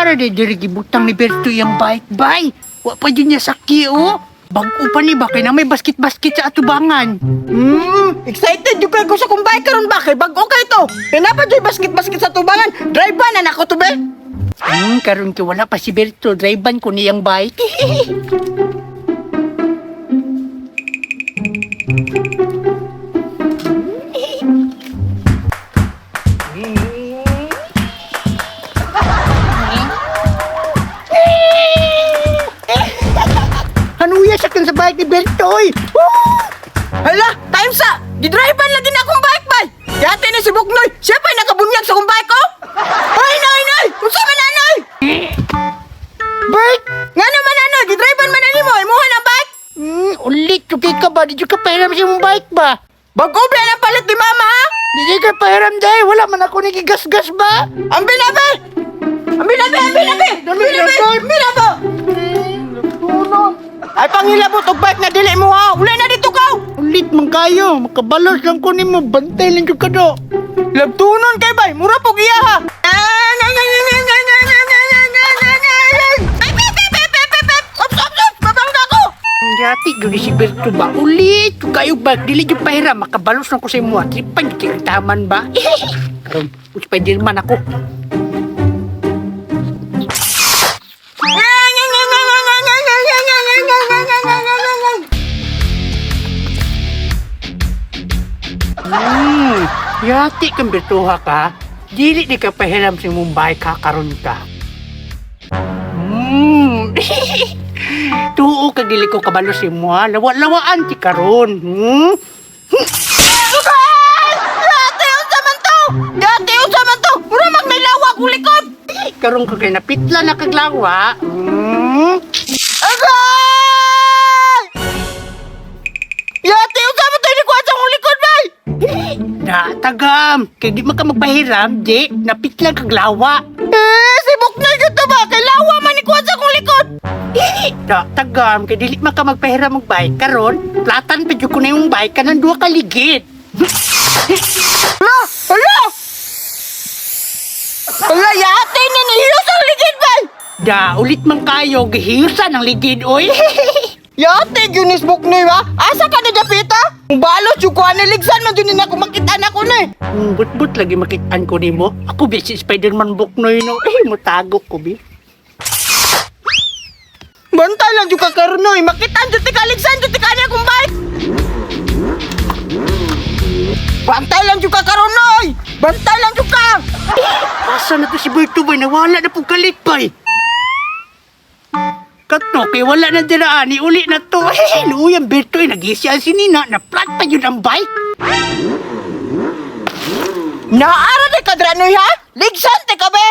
Ara di diri gibutang ni Berto yung bike bay. Wa pa jud niya sakyi oh. Bag-o pa ni ba kay na may basket-basket sa atubangan. Excited jud kay ko sa kong bike karon ba kay bag-o kay to. Kay napa jud basket-basket sa tubangan. Drive ba na nako to be? Karon kay wala pa si Berto, drivean ko niyang bike. Hanuya siya kan sa bike ni Berto, oy. Woo! Hala, time sa. Gidrivean lagi na akong bike bay. Yate ni si Buknoy, siya pa'y nakabunyag sa akong bike oh. Hoy, noy, noy! Unsa man anoy? Bert! Nga naman anoy, gidrivean man ani mo, imuha na bike. Ulit, okay ka ba? Di ka pahiram sa imong bike ba? Bag-o ba ang palit ni mama ha? Di ka pahiram dahil wala man ako nagigasgas ba? Ang binabi! Ang binabi! Ang binabi! Ang binabi! Ang binabi! Ay pangilabot og bike na dili mo ha. Wala na dito ka. Ulit man kayo, makabalos lang ko nimo, bantay lang jud ka do. Labtunon kay bay, mura pog iya ha. Ops, ops, ops, babangga ko. Yati jud ni si Berto ba? Ulit jud kayo ba? Dili jud pahiram, makabalos lang ko sa imo. Tripan jud kay taman ba? Karon, Spiderman ako. Yati kang Bertuha ka. Dili di ka pahiram sa imong bike ka karon ka. Tuo ka dili ko kabalo sa imo ha. Lawa-lawaan ti karon. Yate unsa man to? Yate unsa man to? Mura mag nilawag ko likod. Karon ka kay napitla na kaglawa. Agay! Yate unsa man to ni kuha sa akong likod bay? Na tagam. Kay di man ka magpahiram, di napitla kaglawa. Eh, sibok na gyud to ba? Kay lawa man ni kuha sa akong likod. Da tagam kay dili man ka magpahiram og bike karon. Platan pa jud ko na yung bike kanang duha ka ligid. Hala! Hala! Hala, yate ni nihiyos ang ligid bay! Da ulit man kayo gihiyusan ang ligid oy. Yate, gyud ni Buknoy ha? Asa ka na dapita? Kung balot yung kuha niligsan man dyan na ako makita na ko na eh. But-but lagi makitaan ko nimo. Ako bi si Spider-Man buknoy no. Eh mutago ko bi. Bantay lang yung kakaroon Makitaan dyan tika ligsan dyan tika niya akong bike. Bantay lang yung kakaroon Bantay lang yung ka! Asa na to si Berto bay? Nawala na pong kalit bay. Kato, kay wala na diraan, uli na to. Eh, luyan Berto, eh, nag-isiyan si Nina, na-flat pa yun ang bike. Naara di ka dranoy ha? Ligsan ti ka be!